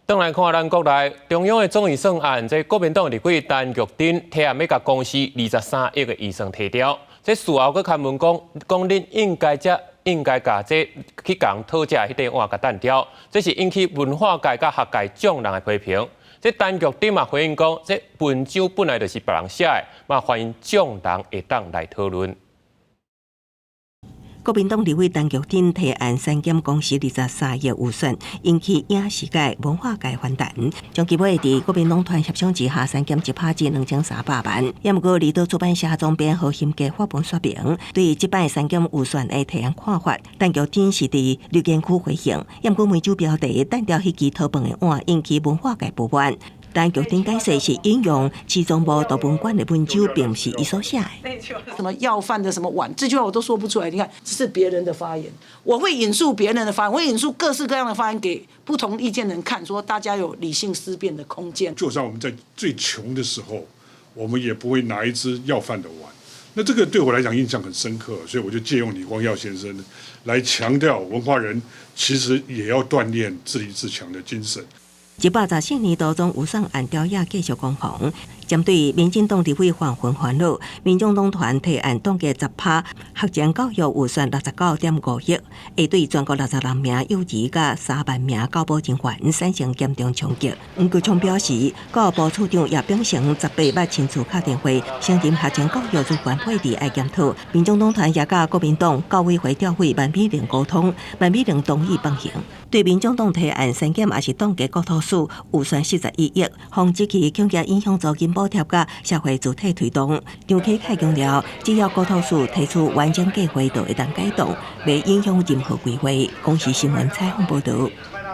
轉來看咱國內中央的總預算案，這國民黨立委陳玉珍提案欲共公視23億的預算提掉，這事後閣刊文講，講恁應該才應該共這去共討食彼塊碗共擲掉，這是引起文化界佮學界眾人的批評。這陳玉珍嘛回應講，這文章本來就是別人寫的，嘛歡迎眾人會當來討論。國民黨立委陳菊珍提案刪減公視23億預算，引起影視界、文化界反彈。將其尾佇國民黨團協商之下，刪減1%至2300萬。也毋過，離島出版社總編何欣杰發文說明，對這擺刪減預算的提案看法。陳菊珍是佇留言區回應，也毋過文章標題擲掉彼支討飯的碗，引起文化界不滿。陳菊珍解釋是引用市中部圖文館的文章，並毋是伊所寫的。什麼要飯的什麼碗，這句話我都說不出來。你看，這是別人的發言，我會引述別人的發言，我會引述各式各樣的發言給不同意見的人看，說大家有理性思辨的空間。就算我們在最窮的時候，我們也不會拿一隻要飯的碗。那這個對我來講印象很深刻，所以我就借用李光耀先生來強調，文化人其實也要鍛鍊自立自強的精神。114年度總預算案朝野繼續攻防，針對民進黨立委黃雲煩惱，民眾黨團提案凍結10%學前教育預算69.5億，會對全國66萬名幼兒佮3萬名教保人員產生嚴重衝擊。黃國昌表示，教育部處長葉秉成18捌親自敲電話，承認學前教育資源配置愛檢討。民眾黨團也佮國民黨教委會調委萬美玲溝通，萬美玲同意放行。對民眾黨提案刪減抑是凍結國土署預算41億，防止其恐驚影響租金補貼佮社會主體推動。張啟楷強調，只要國土署提出完整計劃，就會當改動，袂影響任何規劃。公視新聞採訪報導。